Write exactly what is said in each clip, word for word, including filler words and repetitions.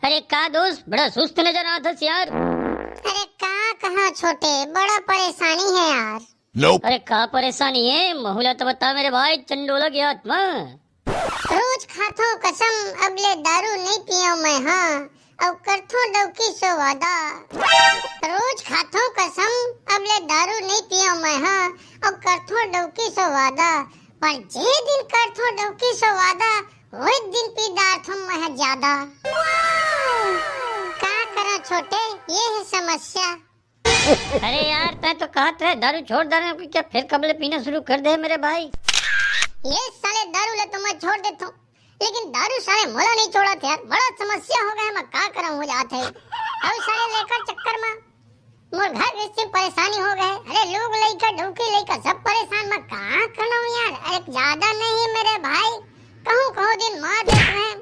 अरे का दोस्त, बड़ा सुस्त नजर आत हस यार। अरे का कहा छोटे, बड़ा परेशानी है यार। अरे का परेशानी है, महू ला तो बता मेरे भाई, चंडोला की आत्मा। रोज खाथो कसम, अब ले दारू नहीं पियो मैं, हाँ, अब करथो डौकी सो वादा। रोज खाथो कसम, अब ले दारू नहीं पियो मैं, हाँ, अब करथो डौकी सो वादा। पर जे दिन करथो डौकी सो वादा, वही दिन पी डारथो मैं ज्यादा। का करा छोटे, ये है समस्या। अरे यार, तै तो कहत रहे दारू छोड़ दे रहे, क्या फिर कब ले पीना शुरू कर दे मेरे भाई? ये साले दारू ले तो मैं छोड़ देता हूँ, लेकिन दारू साले मोला नहीं छोड़त हे यार, बड़ा समस्या हो गया, मैं का करा हो जात हे। अब साले लेकर चक्कर में मोर घर गृहस्थी परेशानी हो गए। अरे लोग लइका, डौकी लइका सब परेशान, मैं का करूँ यार। अरे ज्यादा नहीं मेरे भाई, कहूँ कहूँ दिन मार देते हैं।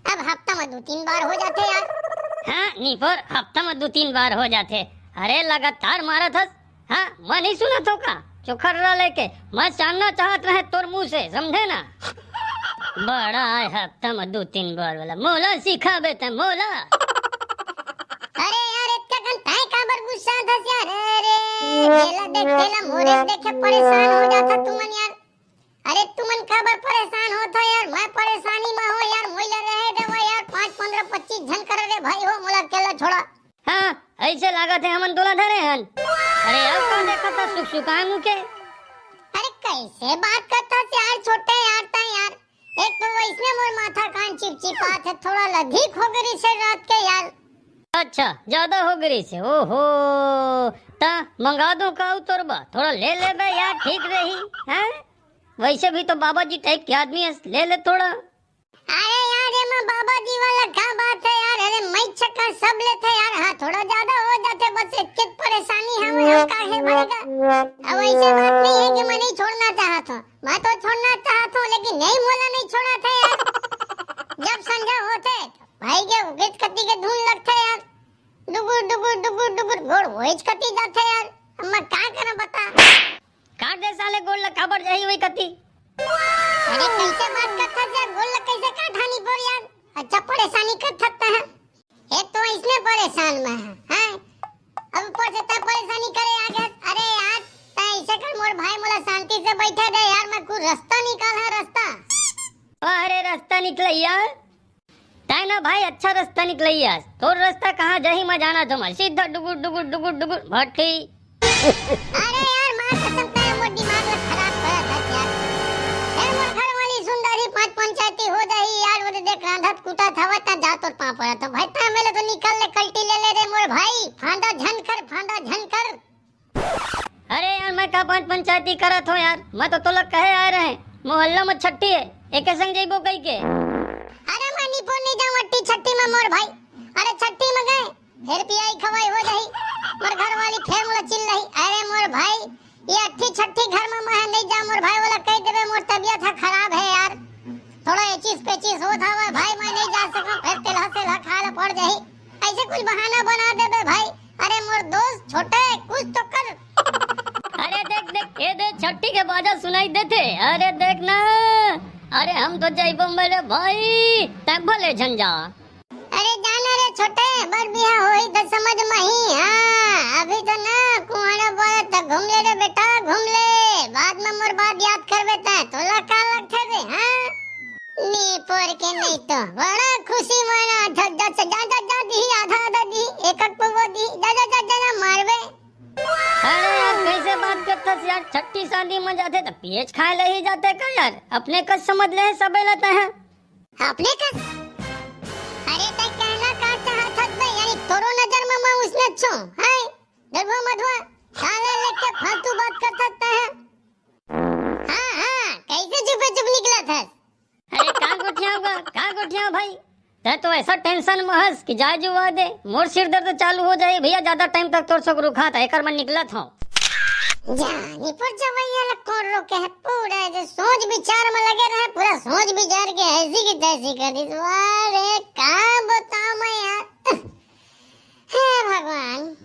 अब हफ्ता में दो तीन बार हो जाथे यार। हाँ निपोर, हफ्ता में दो तीन बार हो जाथे। अरे लगातार मारत हस। हाँ, मैं नहीं सुनत हों का? चोखर्रा लेके मैं जानना चाहत रहे तोर मुंह से, समझे ना? बड़ा आय हफ्ता में दो तीन बार वाला, मोला सिखाबे तै मोला। अरे यार, इतका कन तै काबर गुस्सा थस यार? अरे, जेला देख तेला मोरे देखे परेशान हो जाथा तुमन यार। अरे तुमन काबर परेशान होत हो यार? मैं परेशानी में हो यार, मोला रहे देवो यार, पाँच, पन्द्रह, पच्चीस झन कर रे भाई हो, मोला अकेला छोड़ा। हाँ, ऐसे लागत है हमन तोला धरे हन। अरे अब का देखत हस सुकसुकाए मुँह के? अरे कैसे बात करत हस यार छोटे यार, तै यार। एक तो वैसने मोर माथा कान चिपचिपात हे, थोड़ा लधिक हो गई से रात के यार। अच्छा, ज्यादा हो गई से, ओहो। ता मंगा दो का तोर बर, थोड़ा ले लेबे यार, ठीक रही, हैं? वैसे भी तो बाबा जी टाइप के आदमी है, ले ले थोड़ा। अरे यार, ये मैं बाबा जी वाला का बात है यार? अरे मैं छक्का सब लेथे यार। हाँ, थोड़ा ज्यादा हो जाथे, बस एक एक परेशानी हवे, हम काहे भरेगा। अब ऐसे बात नहीं है कि मैं नहीं छोड़ना चाहत हूँ, मैं तो छोड़ना चाहत हूँ, लेकिन नहीं मोला नहीं छोड़ाथे यार। जब संझा होथे भाई के उगेच कति के धुन लगथे यार, डुगुर डुगुर डुगुर डुगुर गोड़ वहीच कति जाथे यार। अब मैं का करा बता? काट दे साले गोड़ ला, काबर जाही वही कति। अरे कैसे बात करत हस यार, गोड़ ला कैसे काटहूँ निपोर यार? अच्छा परेशानी करत हस तै। एक तो इसने परेशान में है, हैं? अब ऊपर से तै परेशानी करे आ गया। अरे यार, तै ऐसे कर मोर भाई, मोला शांति से बैठे दे यार, मैं कुछ रास्ता निकाल है, रास्ता। अरे रास्ता निकलैया, तै ना भाई अच्छा रास्ता निकलैया। तोर रास्ता कहाँ जाही मैं जानत हूँ, सीधा डुगुर डुगुर डुगुर डुगुर भट्टी। अरे यार, माँ कसम, तै मोर दिमाग ला खराब करत हस यार। ए मोर घर वाली सुंदर ही पाँच पंचायती हो जाही यार, वो देख रांधत कुटत हवय, ता जा तोर पाँव पड़त हूँ भाई, तै मेले तो निकल ले, कल्टी ले ले रे मोर भाई, फांदा झन कर, फांदा झन कर। अरे यार, मैं का पाँच पंचायती करत हूँ यार, मैं तो तोला कहे आए रहे, मोहल्ला में छट्ठी है, एके संग जइबो कही के। अरे मैं निपोर नहीं जाऊँ अट्ठी छट्ठी में मोर भाई, अरे छट्ठी में गए फिर पियाई खवाई हो जाही। मोर घर वाली फेर मोला चिल्लाही, "अरे मोर भाई, ये अट्ठी छट्ठी घर में मैं नहीं जा मोर भाई, वाला कह देबे मोर तबीयत है खराब है यार, थोड़ा एचिस पेचिस होत हवे भाई, मैं नहीं जा सकूं, फिर तेलहा सेलहा खाए ला पड़ जाही।" ऐसे कुछ बहाना बना देबे भाई। अरे मोर दोस्त छोटे, कुछ तो कर। अरे देख देख, ये दे छट्ठी के बाजा सुनाई देथे। अरे देख ना, अरे हम तो जाइबो मेरे भाई, तै भले झन जा। अरे जाना रे छोटे, बर बिहा होही त समझ म आही। हाँ, अभी तो ना कुंवारा बोले त घूम ले रे बेटा, घूम ले। बाद में मोर बात याद करबे त तोला का लगथे बे, हाँ? निपोर के नहीं तो बड़ा खुशी मना था, जा, जा, जा, जा, दी, आधा, आधा दी, एक, एक पौवा दी, जा, जा, जा, जा, जा, मारबे। अरे यार, कैसे बात करथस यार? छट्ठी शादी में जाथे त पियेच खाए ले ही जाथे का यार? अपने कस समझ ले सबे ला तैं। अपने कस? अरे तैं कहना का चाहत हस बे? यानी तोरो नजर में मैं उसने अच्छो, हैं? देखो मधुआ, साले लेके फालतू बात करत हस तैं। हाँ, हाँ, कैसे चुपे चुप निकलत हस? अरे का गोठियाव गा, का गोठियाव भाई? तैं तो ऐसा tension में हस कि जाए जुआ दे, मोर सिर दर्द चालू हो जाए भैया, ज्यादा time तक तोर सोक रुकात हे, एकर मन निकलत हूँ। जानी पर जवैया ला कौन रोके है, पूरा जो सोच विचार में लगे रहे, पूरा सोच विचार के ऐसी की तैसी कर दी। वाह रे, का बताऊं मैं यार। हे भगवान।